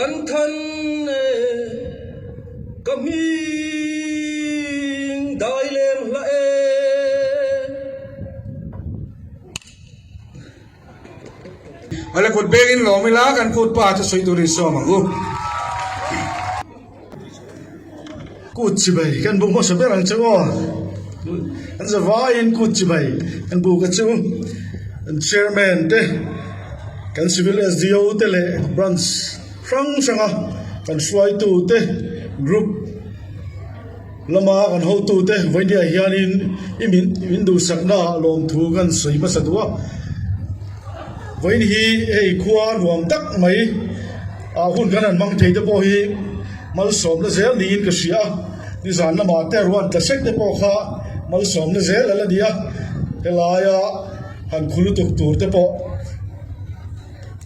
Kan than e ka hming dai lem hlah e. Awle kut bengin lawm ila kan kut pa chu sawi turin sawm ang u. Kut chibai kan buk hmasa ber ang chu aw. An zavaiin kut chibai kan buk a chu. An chairman te kan civil SDO te leh branch hrang hrang a kan hruaitu te group lama kan hotu te vawinia hianin i min min duhsakna ah lawmthu kan sawi hmasa duh a. Vawiin hi hei khua nuam tak mai. Ah hun kan han hmang thei te pawh hi malsawmna zel niin ka hria a, nizan lamah te ruan tla sek te pawh kha malsawmna zel a la ni a, helaia han khu lutuk tur te pawh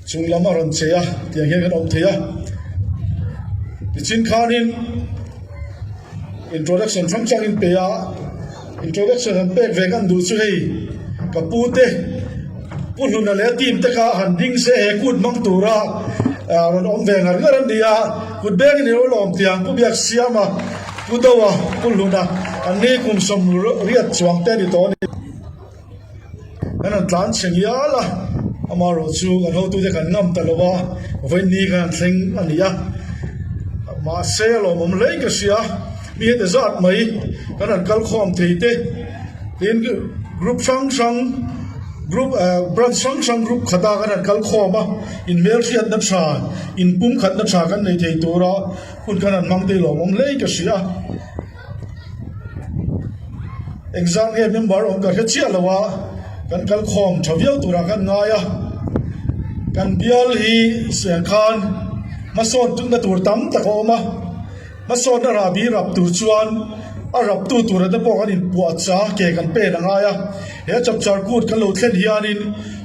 chung lam a rawn che a tiang hian kan awm thei a, tichin khanin introduction hrang hrang in pe a. Introduction han pek ve kan duh chu hei ka pu te Pu Hluna leh a team te kha han ding se he kut hmang tura rawn awm ve ngar ngar an ni a, kut beng in ilo lawm tiang Pu Biaksiama, Pu Doa, Pu Hluna an ni kum 80 chuang te a ni tawh a ni. Kan han tlan chhe ngial a, amaherawh chu kan hotute kan ngam ta lo a, vawiin kan han thleng a ni a, mahse a lawmawm hle in ka hria, mi heti zat mai kan han kal khawm thei te, tin group hrang hrang group eh branch hrang hrang group khata kan han kal khawm a, inhmelhriatna tha inpumkhatna tha kan nei thei tura hun kan han hmang te hi lawmawm hle in ka hria. Engzah nge member awm ka hre chiah lo a, kan kal khawm tha viau turah kan ngai a, kan bial hi siang khan hmasawn tutna tur tam tak a awm a, hmasawnna rahbi rap tur chuan a raptu tura te pawh kan inpuah cha ke kan pen a ngai a, he chapchar kut kan lo thlen hianin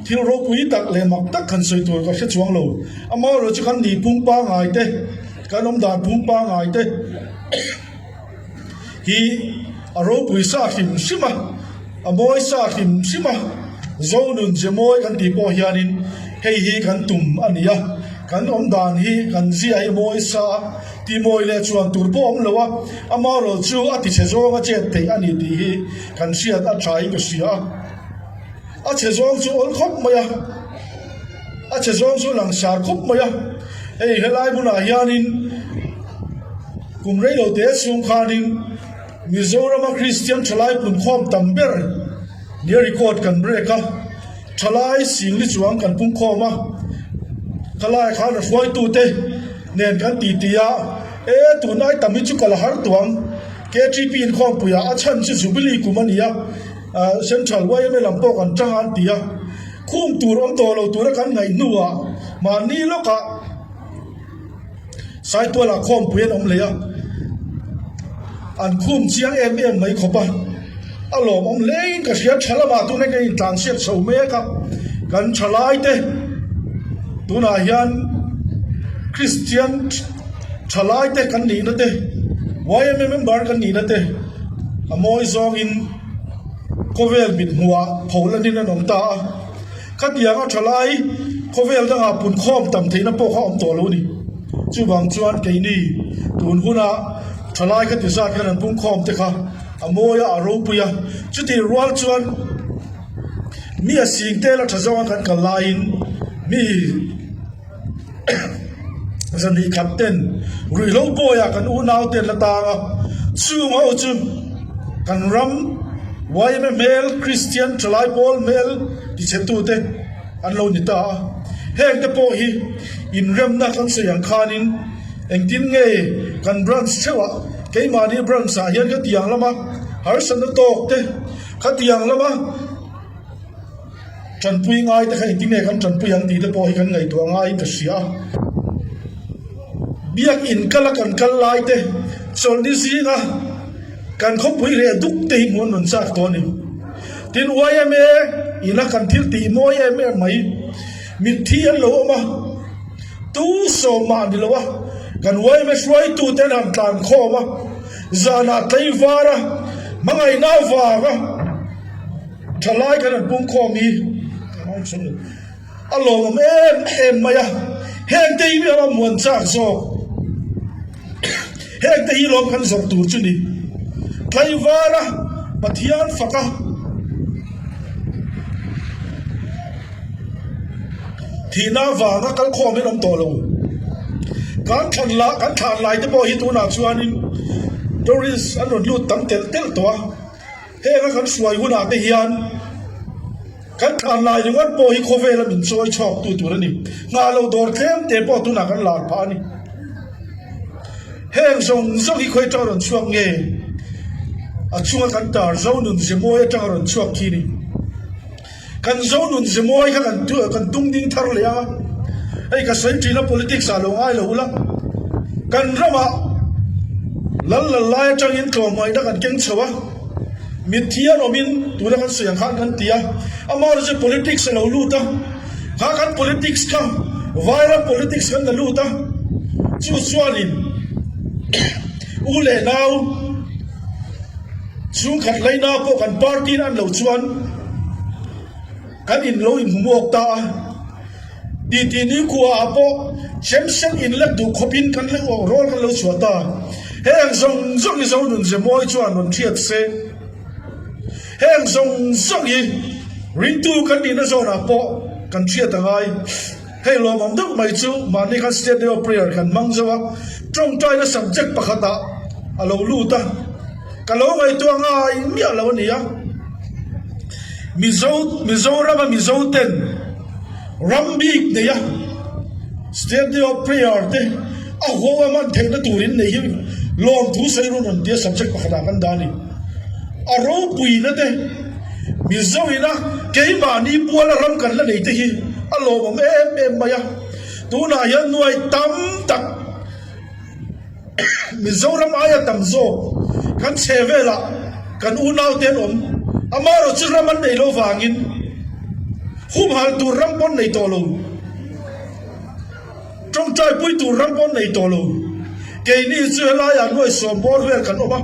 thil ropui tak leh mak tak kan sawi tur ka hre chuang lo, amaherawhchu chu kan nihphung pangngai te kan awm dan phung pangngai te. Hi a ropui sa hrim hrim a, a mawi sa hrim hrim a, Zonun ze mawi kan tih pawh hianin hei hi kan tum a ni a, kan awm dan hi kan zia hi mawi sa a, tih mawi leh chuan tur pawh awm lo a, amaherawh chu a tichhe zawng a chet theih a ni tih hi kan hriat a tha in ka hria a, a chhe zawng chu awl khawp mai a, a chhe zawng chu langsar khawp mai a, hei helai hmunah hianin. Kum rei lo te chhung khanin Mizorama Kristian thalai punkhawm tam ber nia record kan break a, thalai singli chuang kan pungkhawm a, khalai khan a hruaitute nen kan titi a, e tunlai tam hi chu ka la har tuang, KTP inkhawmpuiah a chhan chu Jubilee kum a ni a, Central yma lam pawh kan tang a an ti a, khum tur awm tawh lo tura kan ngaih hnuah mahni lawkah. Saitualah khawmpui an awm leh a, an khum chiang em em mai khawp a, a lawmawm hlein ka hria tha lamah tuna kan intlansiak chho mek a, kan thalai te tunah hian Kristian thalai te kan nihna te yma member kan nihna te a mawi zawngin khawvel mithmuhah pholan in an awm ta a. Khatianga thalai khawvel dangah punkhawm tam theihna pawh kha awm tawh lo a ni. Chuvang chuan keini tun huna thalai khati zat khan an pungkhawm te kha a mawi a, a ropui a. Chutih rual chuan mi a sing tel a tha zawnga kan kal laiin mi Zahnih khat ten ruihhlo bawiah kan unau te an la tang a, chung ho chu kan ram yma hmel Kristian thalai pawl hmel tichhetu te an lo ni ta a, heng te pawh hi inremna kan sawi ang khanin engtin nge kan branch theuhah keimahni branch ah hian khatiang lama harsatna tawk te khatiang lama. Tanpui ngai te kha engtin nge kan tanpui ang tih te pawh hi kan ngaihtuah ngaiin ka hria a. Biakin kal a kan kal lai te chawlhni zinga kan khawpui reh duk te hi hmuh an rawn chak tawh a ni. Tin yma ina kan thil tih mawi em em mai mitthi an lo awm a, tu sawm mah ni lo a, kan yma hruaitu te an han tlan khawm a, zanah tlaivar a, hmangaihna avanga. Thalai kan han pungkhawm hi a lawmawm em em mai a. Hengte hi a muan chak zawk. Hengte hi lawm kan zawrh tur chu ni. Tlaivara Pathian faka thihna avanga kal khawm in awm tawh lo. Kan thlan la kan thlan lai te pawh hi tunah chuanin tourist an rawn lut tam telh telh tawh a. Henga kan hruai hunah te hian kan thlan lai ringawt pawh hi khawvela min chawi chhawk tu tur a ni. Nghah loh dawr tlem te pawh tunah kan lar phah a ni. Heng zawng zawng hi khawi atanga rawn chhuak nge? A chunga kan tar zo nun ze mawi atanga rawn chhuak khi a ni. Kan zo nun ze mawi kha kan kan tung ding thar leh a, hei ka sawi thin a politics ah lo ngai lo ula, kan ramah lal lal lai atangin tlawmngaihna kan keng chho a, mitthi an awmin tuna kan sawi ang khan kan ti a, amaherawhchu chu politics a lo lut a, kha kan politics kha vairam politics kan la lut a, chu chuanin u leh nau. Chhungkhat laina pawh kan party in an lo chuan kan in lo inhmuak ta a, titi ni khua ah pawh sem sem in lek duh khawp in kan lek awh rawl kan lo chhuah ta. Heng zawng zawng hi Zonun Zemawi chuan rawn hriat se, heng zawng zawng hi ringtu kan nihna zawnah pawh kan hriat a ngai. Hei lawmawm deuh mai chu mahni khan State Day of Prayer kan hmang zauh a, tawngtaina subject pakhatah a lo lut a, ka lo ngaihtuah ngai miah lo a ni a. Mizo Mizorama Mizo ten ram bik nei a State Day of Prayer te a huau a hman theihna turin nei hi lawmthu sawi run rawn tia subject pakhatah kan dah a ni. A ropuina te. Mizo ina keimahni puala ram kan la nei te hi a lawmawm em em mai a, tunah hian nuai tam tak Mizoram aia tam zawk kan chhe velah kan unau te an awm, amaherawh chu ram an nei lo vangin humhalh tur ram pawh an nei tawh lo. Tawngtai pui tur ram pawh nei tawh lo. Keini chu helaiah nuaisawm bawr vel kan awm a,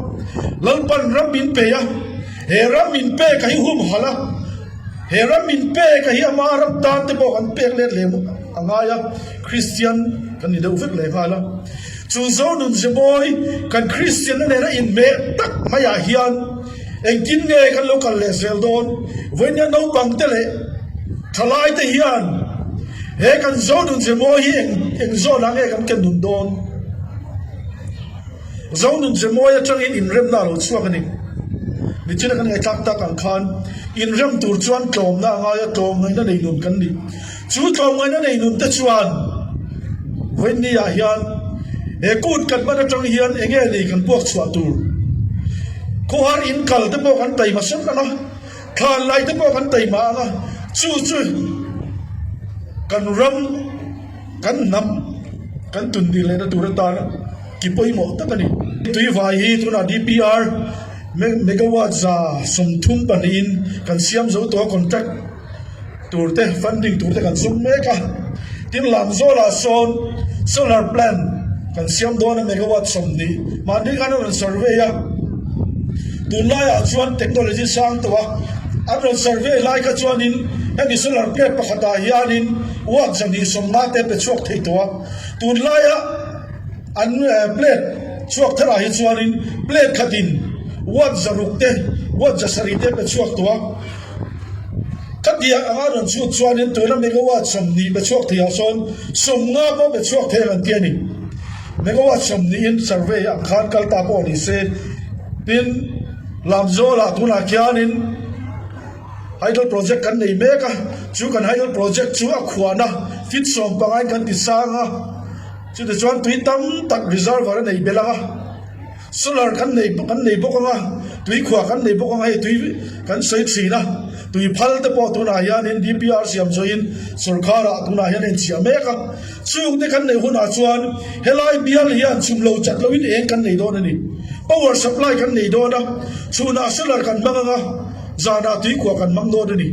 Lalpan ram min pe a, he ram min pek a hi humhalh a, he ram min pek a hi ama ram tan te pawh kan pek let leh a ngai a, Kristian kan ni deuh vek leh nghal a. Chu Zonun Zemawi kan Kristianna nena inhmeh tak maiah hian engtin nge kan lo kal leh zel dawn? Vawinia naupang te leh thalai te hian He kan zo nun zemawi hi eng eng zawnah nge kan ken nun dawn? Zo nun zemawi atangin inremna a lo chhuak a ni. Nichina kan ngaihthlak tak ang khan inrem tur chuan tlawmna a ngai a, tlawmngaihna nei nun kan ni. Chu tlawmngaihna nei nun te chuan vawiin ah hian he kut kan hman atang hian eng nge ni kan puak chhuah tur? Khawhar in kal te pawh kan taima sawt ang a. Thlan lai te pawh kan taima ang a, chu chu kan ram, kan hnam, kan tun dih lehna tur atan ki pawimawh tak a ni. Tuivai hi tunah DPR megawatt 32 in kan siam zo tawh a, contract tur te funding tur te kan sum mek a, tin Lamzawlah sawn solar plant kan siam dawn a megawatt 20 mahni khan an rawn survey a, tunlaiah chuan technology sang tawh a, an rawn survey lai kha chuanin hemi solar plate pakhatah hianin watt 250 te pe chhuak thei tawh a, tunlaia an plate chhuak tharah hi chuanin plate khatin watt 600 te watt 700 te pe chhuak tawh a. Ka tiang anga rawn chhut chuanin tuna megawatt 20 pe chhuak theiah sawn 50 pawh pe chhuak thei ang an ti a ni. Megawatt 20 in survey ang khan kal ta pawh ni se. Tin, Lamzawlah tunah khianin hydel project kan nei mek a, chu kan hydel project chu a khuahna feet 15 in kan ti sang a, chutichuan tui tam tak reservoir a nei belh ang a. Solar kan nei kan nei bawk ang a, tui khuah kan nei bawk ang a, hei tui kan sawi thin a, tui phal te pawh tunah hianin DPR siam zawhin sorkarah tunah hian a inchhiah mek a, chung te kan neih hunah chuan helai bial hian chhum lo chat loin eng kan nei dawn a ni. Power supply kan nei dawn a, chhunah solar kan hmang ang a, zanah tui khuah kan hmang dawn a ni.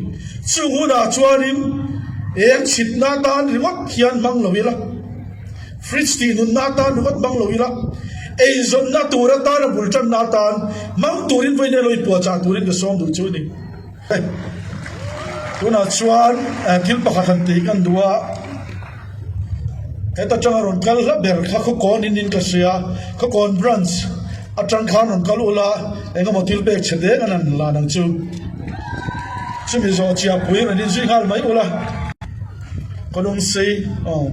Chung hunah chuanin eng chhitna atan ringawt hian hmang lo ila. Fridge tih nunna atan ringawt hmang lo ila, eizawnna tur atana bul tanna atan hmang turin vawiin elo inpuahchah turin ka sawm duh chu a ni. Tunah chuan thil pakhat han tih kan duh a. Heta tanga rawn kal hla ber kha Khawkawn in in ka hria, Khawkawn branch atang khan rawn kal ula eng emaw thil pek chhe deng an han lan ang chu. Chumi zawh chiahpui rawn inzui nghal mai ula. Kawlungsei aw.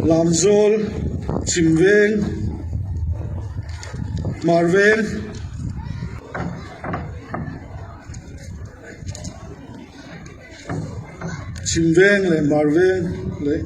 Lamzawl Chhimveng Hmarveng. Chhim veng leh hmar veng leh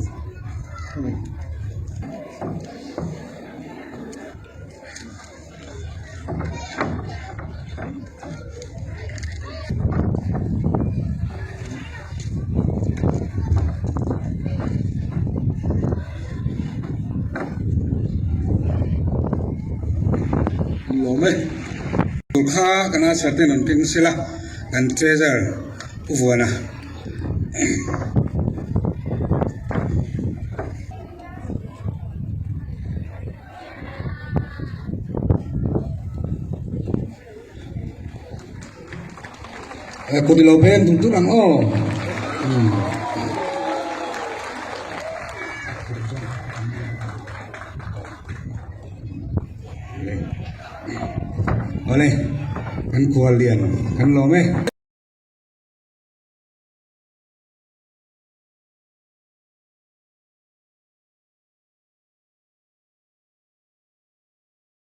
Lawm e. Kha kan a chhar ten an keng sela kan treasure Pu Vuana. Kut i lo beng dur dur ang aw. Awle kan khual lian kan lawm e.